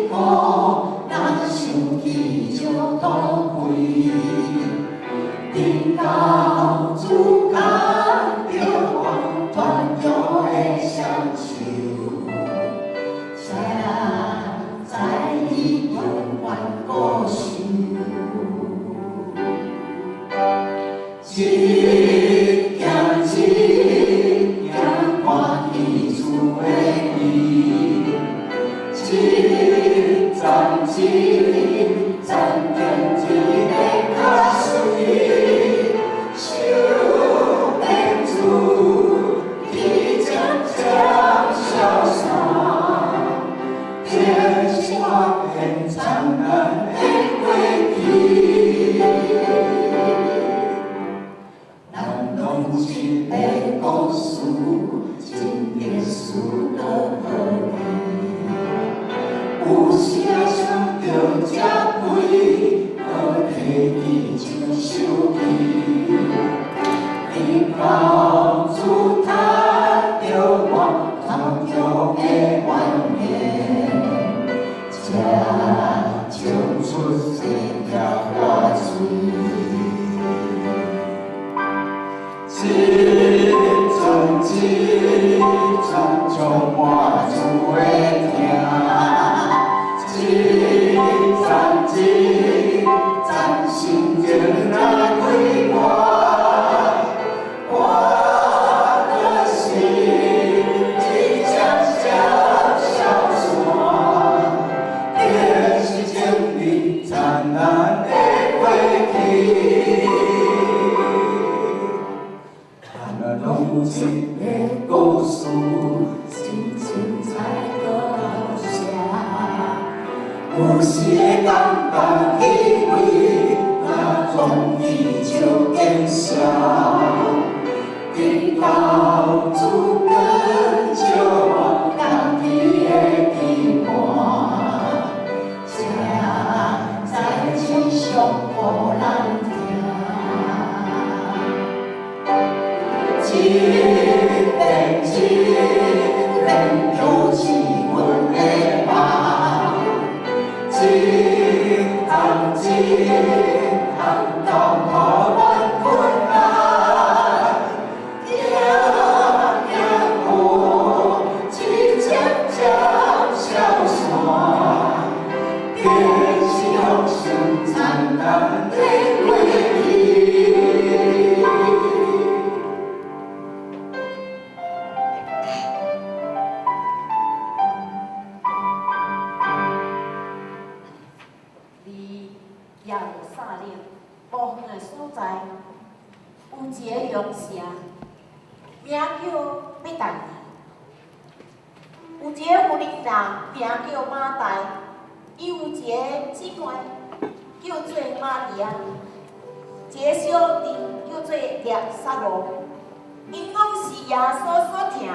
苦，人生气就痛快。直到主牽著我斷腳的雙手，才知伊永遠顧守。一行一行看見主的美，一層一層電梯的較水，手電主去漸漸消散，天是我變燦爛的過去。咱攏有一个故事，真歷史閣好戲。有時啊想著這開，閣提起一首戲。直到主牽著我脫腳的怨言，才衝出這條河水。一陣一陣充滿主的疼，一層一層心情來快活。我的心一漸漸消散，便是經歷燦爛的過去。咱攏有一个故事，真精彩閣好寫。有時會感覺虚偽，若總去就見笑。直到主光照我家己的期盼，才知真相予人聽。一遍一遍勾起阮的夢，一項一項突破阮困難，行行過一漸漸消散，便是永生燦爛的過去。佇耶路撒冷無遠的所在，有一个羊城，名叫伯大尼。有一个婦人，名叫馬大，伊有一个姊妹叫做瑪利亞，一个小弟叫做拉撒路，𪜶攏是耶穌所疼的。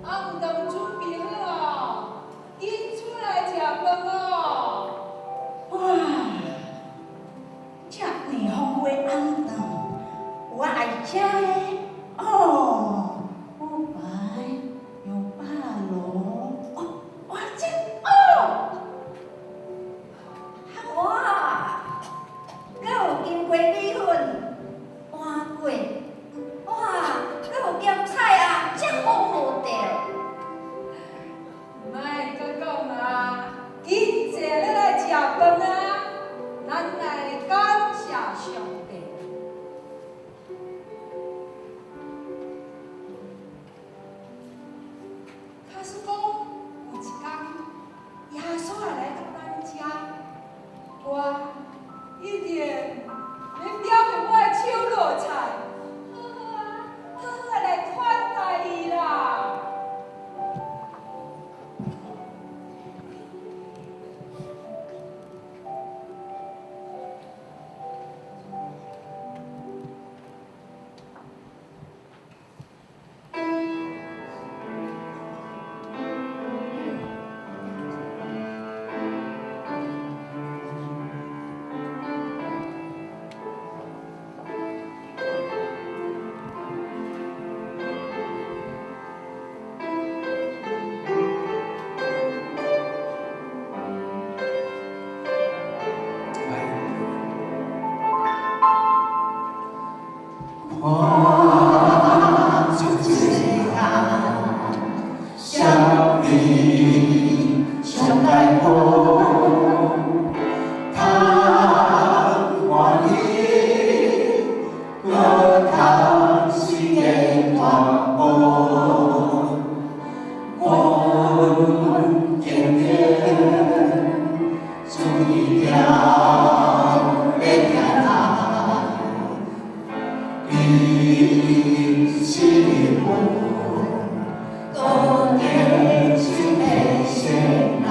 暗頓準備好哦，緊出來食飯哦。哇，遮爾豐富的暗頓，我愛食的哦，有排有肉龍，哦，哇這哦，哇，閣有金瓜米粉、碗粿，哇，閣有鹹菜啊，遮好好著。莫閣講啊，緊坐落來食飯啊，咱來感謝上帝。看出一个啥物上大好，通欢喜，阁通时间大步，阮坚定主意定欲听人，伊是阮当年心的先人。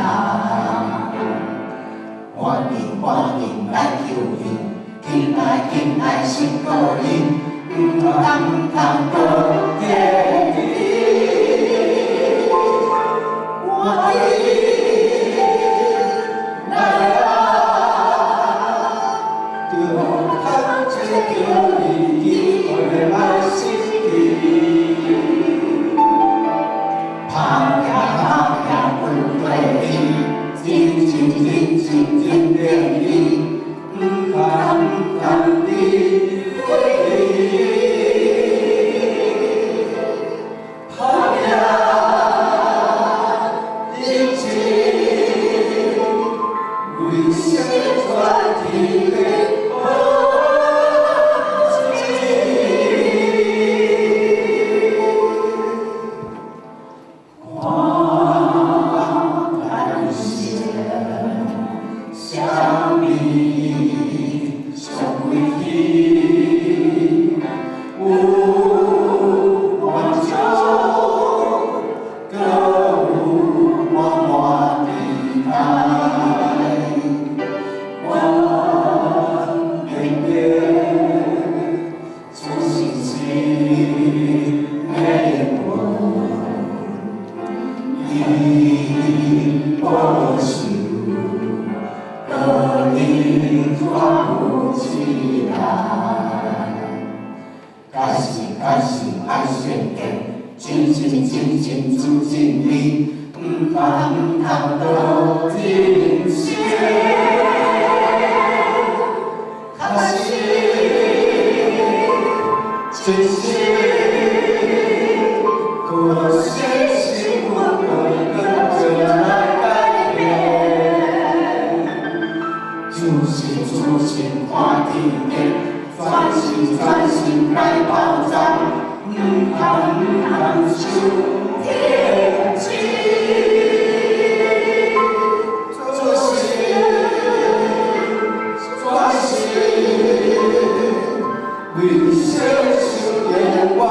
赶紧赶紧来求伊，紧来紧来信靠伊，毋通毋通阁坚持。赶紧来啊！着牵一着伊，机会来失去。拍拼拍拼阮对伊，真情真情真定义，毋通毋通离开伊。拍拼人生，为生全天的好日。看人生，啥物上危险？有满足，阁有满满期待。我明白，主信心的恩，伊保守，阁引带有起来。确实确实爱相见，真心真心主真理，毋通毋通倒人生。确实真心，阁相信阮阁阁来改变。主心主心看天顶，专心专心来斗战，毋通毋通受天志。主心专心，为生受永远大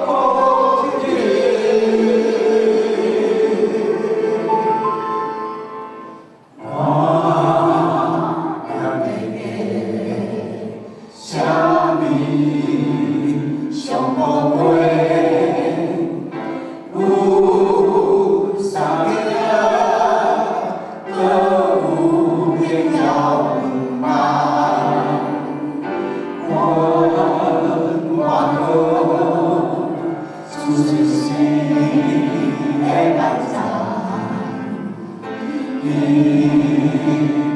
福气。我啥物上宝贵？有三命，阁有荣耀梦。阮愿主信心的来赞，伊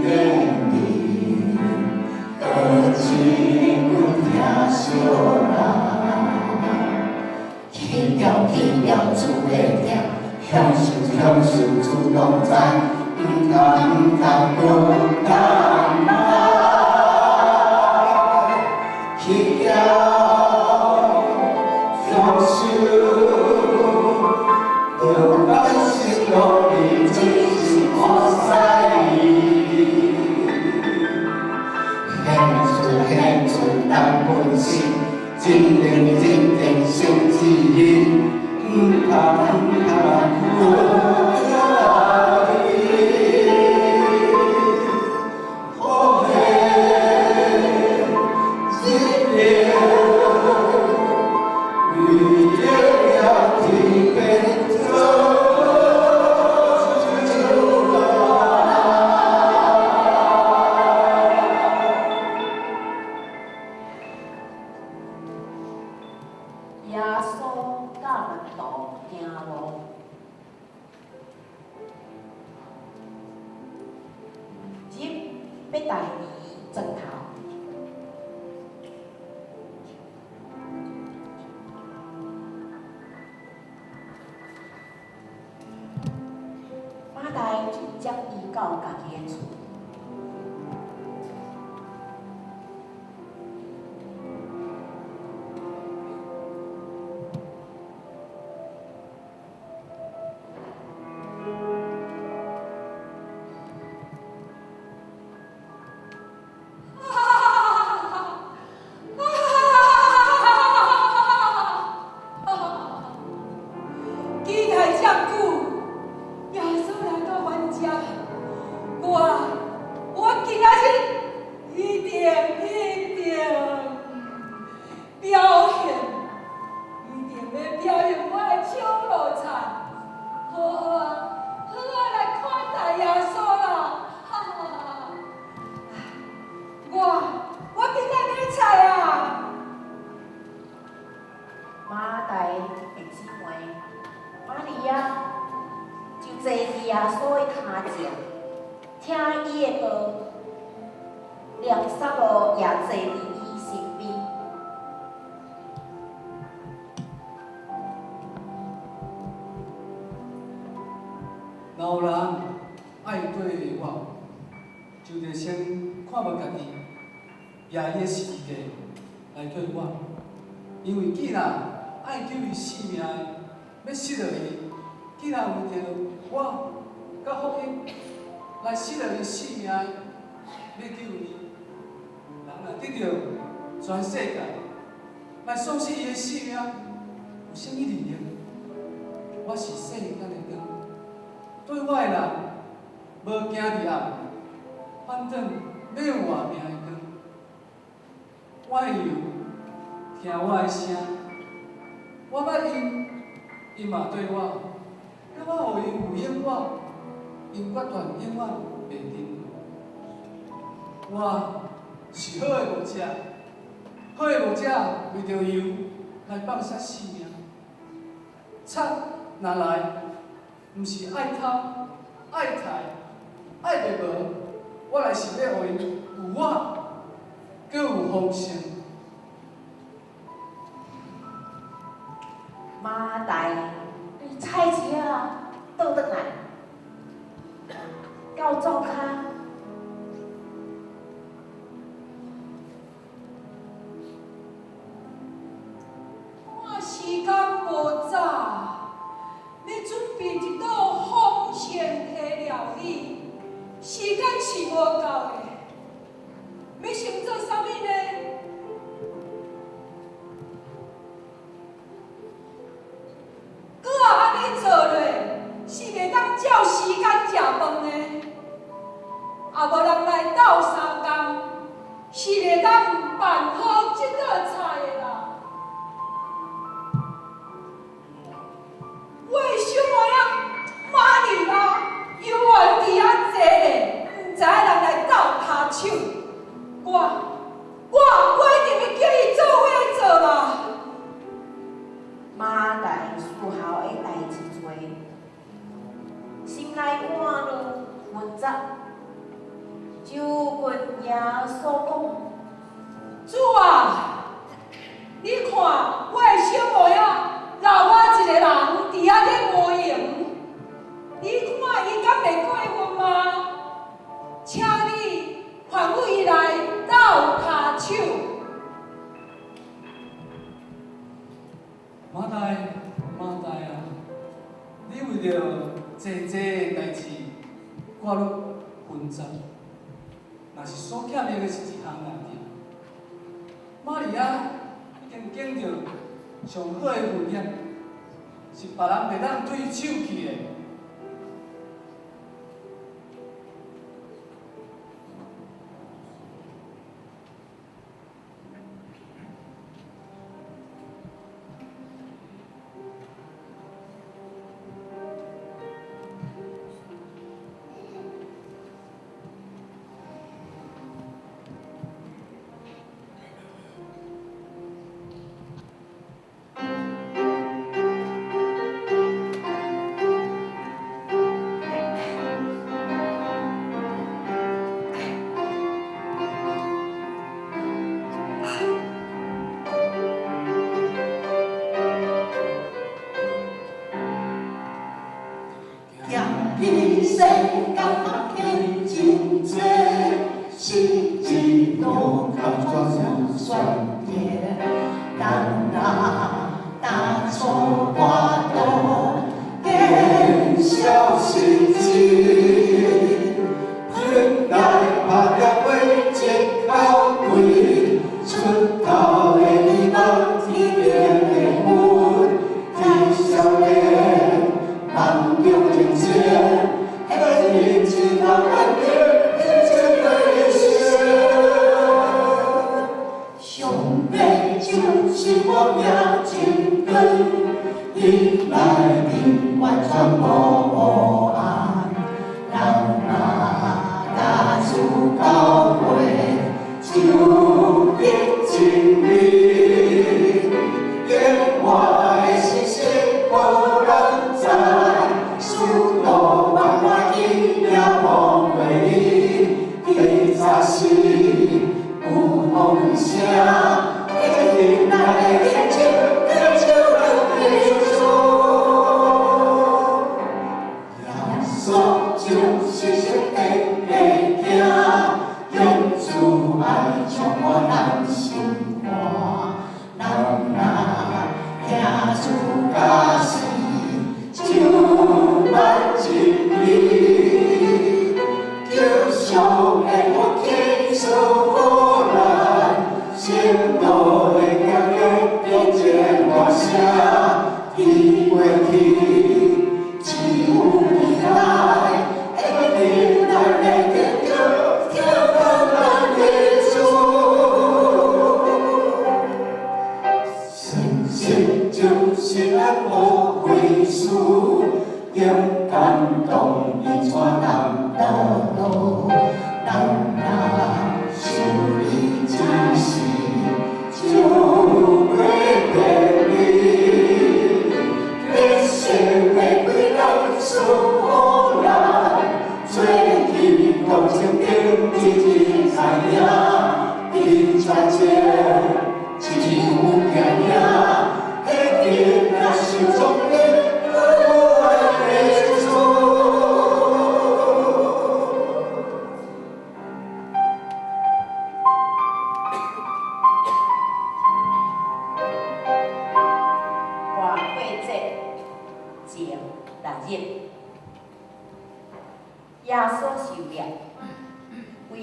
坚定，阁亲阮疼惜人。去掉去掉主的疼，享受享受主同在，毋通毋通阁等待。去掉享受，着感受落去真是可使。献出献出当本心，真定真定成旨意，毋通毋通搁来。好日日为着天变做主人。耶稣佮门徒行路，入伯大尼庄头，伊的道，拉撒路也坐伫伊身邊。若有人愛綴我，就著先看無家己，舉伊的十字架來綴我。因為既然愛救伊性命的，欲失落伊；既然為著我佮福音來失落伊性命的，欲救伊。人若得著全世界，來喪失伊的性命，有啥物利益？我是世間的光，綴我的人無行佇暗，反轉欲有活命的光。我的羊聽我的聲，我捌𪜶，𪜶嘛綴我，佮我予𪜶有永遠，𪜶決斷永遠袂沉淪。我是好的牧者，好的牧者為著羊來放捨性命。賊若來，毋是愛偷、愛刣、愛掠無，我來是欲予𪜶有活，閣有豐盛。馬大對菜市仔倒轉來，到灶跤。看時間無早，欲準備一道豐盛的料理，時間是無夠的，欲先做啥物呢？閣按呢做落，是袂當照時間食飯的，也無人來鬥相共，是袂當辦好這道菜的啦。我的小妹仔瑪利亞猶原佇遐坐咧，毋知影人來鬥跤手。我一定欲叫伊做伙做啦。馬大伺候的代誌濟，心內換亂紛雜，就跟耶穌講：主啊，你看我的小妹仔留我一个人佇遐咧無閒，你看伊敢袂過分嗎？請你吩咐伊來鬥跤手。馬大，馬大啊！你為著濟濟的代誌，掛慮紛雜，若是所欠的是一項代誌。瑪利亞已經揀著上好的份額，是別人袂當對伊搶去的。行彼世間天真濟，是一路坎坷酸甜，人若踏錯半途，見笑心情。天來拍了袂一口氣，出頭的你望天頂的雲，天少年夢中情深，彼一人安定，一切的心。上帝就是我命真光，伊內面完全無黑暗。人若佮主交伙，就得真理。永遠的信息無人知，使徒萬萬因也忘袂你。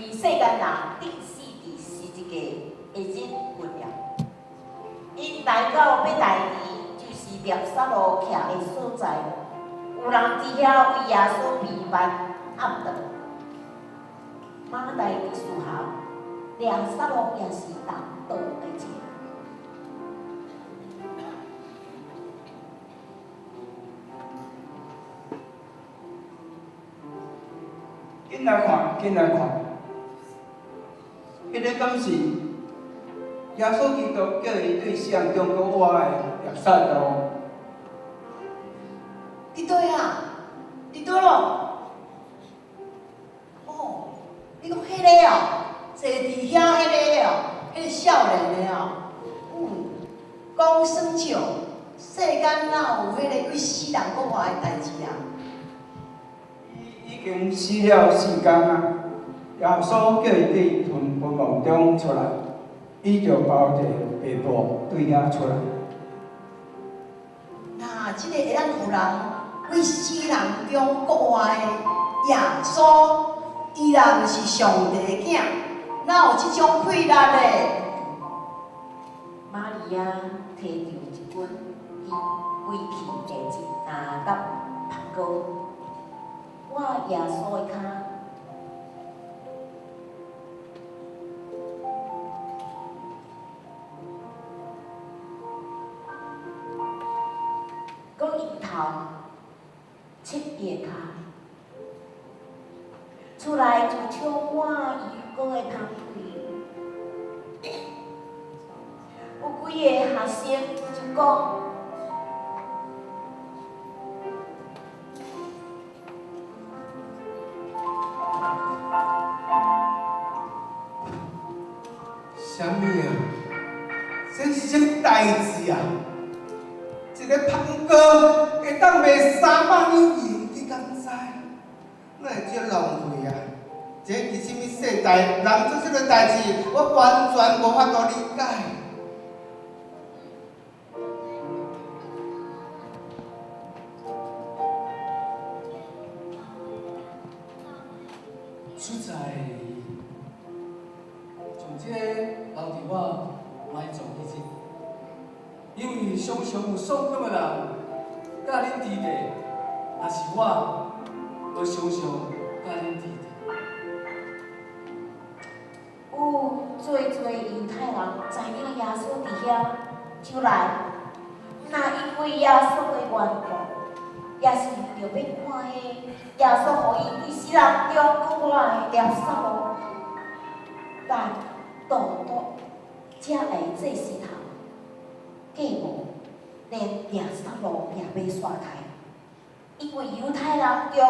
為世間人釘死佇十字架的日近了。𪜶來到伯大尼，就是拉撒路徛的所在。有人佇遐為耶穌備辦暗頓。馬大的時候，拉撒路也是同桌的一個。緊來看，緊來看，彼个敢是耶穌基督叫伊對死人中閣活的拉撒路？佇佗啊？佇佗咯？哦，你講彼個哦，坐佇遐彼個哦，彼個少年的哦，講耍笑，世間哪有彼个對死人閣活的代誌啊？伊已經死了四工啊！耶穌叫伊對從墳墓中出來，伊就包一个白布對遐出來。那這个會當予人對死人中復活的耶穌，伊若毋是上帝的囝，哪有這種氣力咧？瑪利亞提著一斤伊貴氣的一拿答香膏，抹耶穌的跤。閣用頭拭伊的跤，厝內就充滿油膏的香味。有幾个學生就講：啥物啊？這是啥物代誌啊？一个香膏會當賣300兩銀，你敢知？哪會這浪費啊？這佇啥物世代人做這个代誌，我完全無法度理解。實在，從這个留佇我埋葬彼日，因為常常有喪感的人，佮恁佇咧，若是我，無常常佮恁佇咧。有濟濟猶太人知影耶穌佇遐，就來，毋若因為耶穌的緣故，也是為著欲看彼耶穌予伊對死人中閣活的拉撒路，但獨獨遮的祭司頭計謀，連拉撒路也欲殺害，因為猶太人中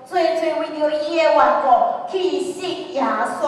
濟濟為著伊的緣故去信耶穌。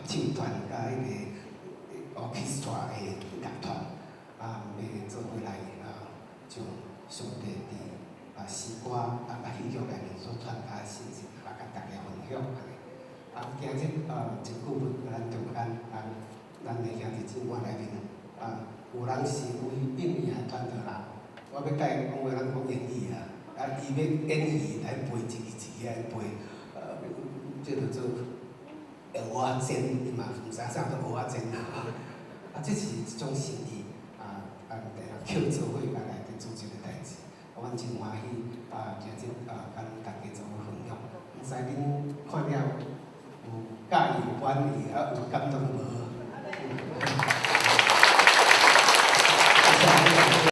唱團佮彼个 orchestra 的樂團，欲做伙來將上帝佇詩歌戲劇內面所傳達的信息，共大家分享按呢。今日真久無咱中間，咱的兄弟姊妹內面，有人是為印尼來傳道人，我欲共伊講話，咱講英語啊，伊欲演戲來背一字一字來背，這就做蚵仔煎，伊嘛毋知啥叫蚵仔煎啊，這是一種心意，定叫做伙來佇做這个代誌，阮真歡喜，今日共大家做伙分享，毋知恁看了有佮意有滿意，有感動無？